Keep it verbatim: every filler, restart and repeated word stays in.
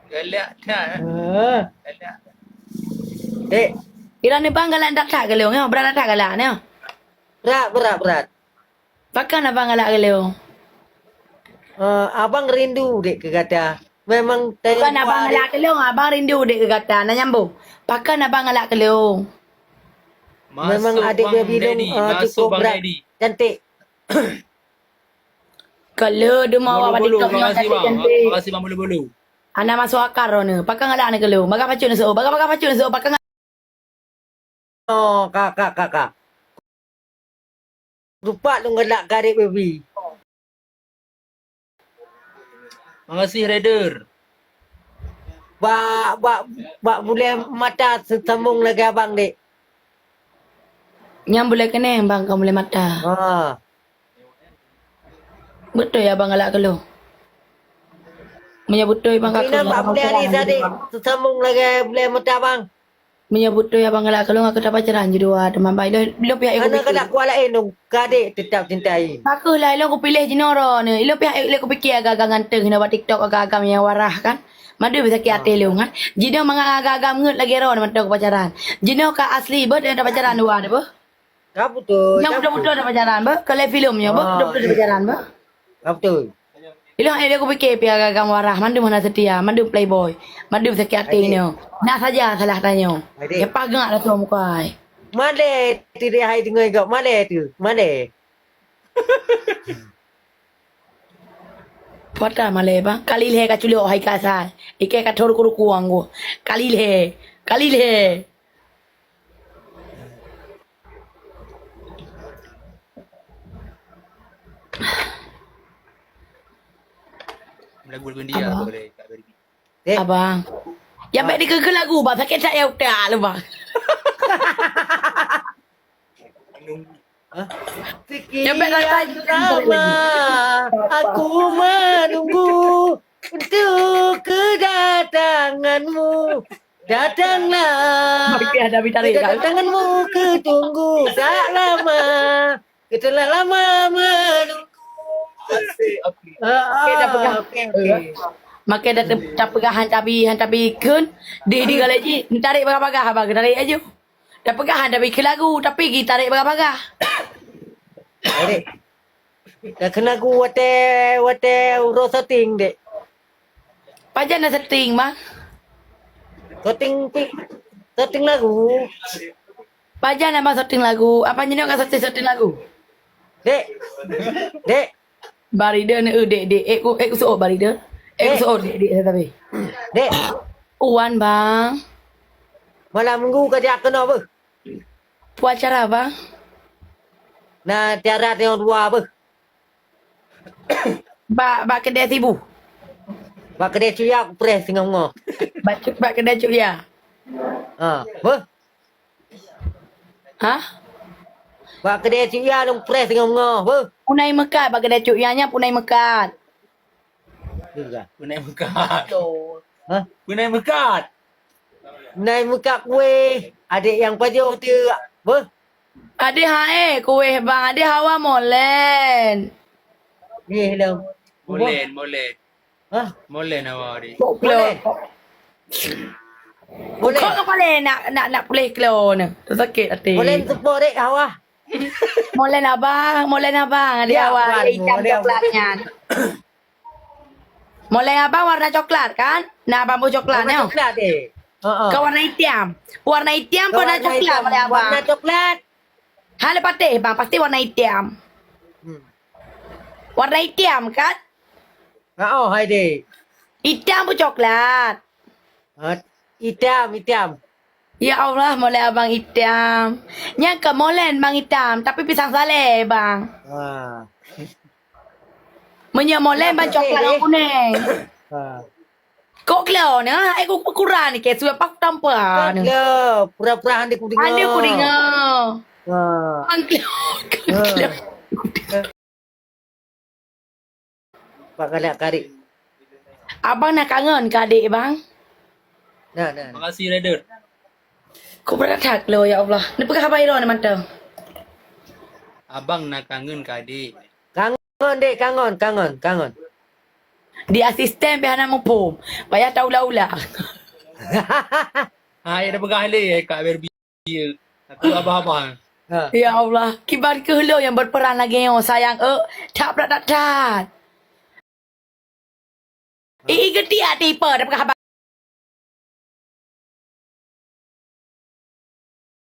Galak that. Ha. Galak. Dek. Kira ni bang galak that-that keu lôn, ya? Brat that galak ni, ya? Brat, brat, brat. Pakon abang galak keu lôn? Eh, abang rindu dek keu gata. Memang dari Pakon abang luar galak keu lôn, abang rindu dek keu gata. Nah, nyambung. Pakon abang galak keu lôn? Memang Masuk adik Bang baby dong, Dedi, eh, masuk cukup Bang brat, Dedi. Cantik. Kalau dia mau awak Bulu-bulu, TikTok ni makasih, Bang. Cantik-cantik. Makasih, Bang Bulu-bulu. Ana masuk akal roh ni. Pakon galak ni keu lôn. Bagah pacut ni seuôt. Bagah-bagah pacut ni seuôt. Pakon Oh, ka, ka, ka, ka. Lupa lôn galak keu adik baby. Makasih, Raider. Bak, bak, bak buleuen mata sambung lagèe abang, dek. Nyan buleuen keuneng, bang, kon buleuen mata. Ha. Beutôi abang galak keu lôn. Meunyoe beutôi bang ka Inan keu bak buleuen hari sadek sambung lagèe buleuen mata, bang. Meunyoe beutôi abang galak keu lôn, aku tapacaran judua teuma bai. Lôn, lôn pihak Hana ikut keudak kuah laén dong, kadek tetap cintai. Aku lah ilôn kupiléh jinoe droeneuh. Ilôn pihak ilôn kupiké agam-agam ganteng hinoe bak TikTok agam-agam nyang warah kan. Mandum sakét até lôn kan. Jinoe mangat agam-agam ngeut lagèe droeneuh mantong kupacaran. Jinoe ka asli beuh dan tapacaran dua deh beuh. Ka beutôi. Nyang beutôi-beutôi tapacaran beuh. Ka lé filem nyoe beuh. Beutôi-beutôi tapacaran beuh. Ka beutôi. Ilôn, eh, lé kupike pih agam-agam warah, mandum hana seutia, mandum playboy, mandum sakét até nyoe. Na saja salah tanyoe. Adik. Kepagak langsung muka ai. Malèe tu dia hai deungoe gop, malèe tu, malèe. Puata malèe bang, kali lhèe ka culok hai ka asai. Ikai ka thor kuruku anggu. Kali lhèe, kali lhèe. Lagu-lagu India Abang. Boleh, Kak Berbi. Eh? Abang. Ya, ah. Baik dikeukeu lagu, bang. Sakét that ya utak lu, bang. Hah? Sekian lama aku menunggu untuk kedatanganmu. Datanglah. Okey, ada bintang. Kedatanganmu kutunggu tak lama. Kita lah lama menunggu. Asik, okey. Ah, okey, dah pegang. Okey, okey. Makai dah te-, dah pegang han tabi, han tabi kun. Di, di galak ji, tarik bagah-bagah abang, tarik aju. Dah peugah han tabi keu lagu, tapi gitarék bagah-bagah. Dek. Dah keu lagu watèe, watèe uroe syuting, dek. Pajan na syuting, Bang? Syuting pi-, syuting lagu. Pajan na, Bang, syuting lagu? Apa nyoe ka syuting, syuting lagu? Dek. Dek. Barida ni, eh, dek, dek. Eh, ku, eh, ku soe barida. Eh, ku soe dek, dek, tapi. Dek. Wan, bang. Malam minggu ka jak keunoe beuh. Peue acara, bang? Na tiara teuh dua beuh. Bak, bak kedai sibu. Bak kedai cuya aku preh singoh-ngoh. Bak, bak kedai cuya. Ha, beuh. Hah? Bak keudè Cik Ya lôn preh singoh-ngoh, beuh. Punai meukat bak keudè Cik Ya nyan, punai meukat. Punai meukat. Hah? Punai meukat. Punai meukat kueh, adek nyang pajoh teuk, beuh. Adeh hae kueh bang, adeh hawa molen. Neh lom. Molen, molen. Hah? Molen awak ni. Kok klo? Molen. Molen. Kok kepala nak, nak, nak pulih klo ni. Tersakit hati. Molen seupôt dek hawa. Molen abang, molen abang. Dia ya, awak abang, itam molen coklat abang. Nyan. Molen abang warna coklat kan? Nah, bambu coklat warna nyo. Coklat deh. Heeh. Kau warna itam. Warna itam kau warna coklat, molen abang. Warna coklat. Hana pateh bang, pasti warna itam. Hmm. Warna itam kan? Ha, oh, hai dek. Itam pun coklat. Ha, itam, itam. Ya Allah, molen abang itam. Nyan ka molen bang itam, tapi pisang saleh bang. Ha. Meunyoe molen bang coklat ngon kuneng. Ha. Kok klo ni, ha? Eh, ku, ku, kurang ni, ke sudah pak tampa ni. Kok klo, pura-pura hande ku dengar. Hande ku dengar. Ha. Kok klo, kok klo. Ha. Pak galak karik. Abang na kangen keu adek bang? Na, na, na. Makasih, Raider. Ku berat that lo, ya Allah. Ni peugah haba iron mantong. Abang na kangen keu adek. Kangen, dek, kangen, kangen, kangen. Di asisten pih hana muphom. Payah taula-ula. Ha, ya dah peugah lé Kak Barbie. Aku abah-abah. Ha. Ya Allah, kiban keuh lôn nyang berperan lagèe nyoe sayang, eh. That brat that that. Ih, geutiak tipe dah peugah haba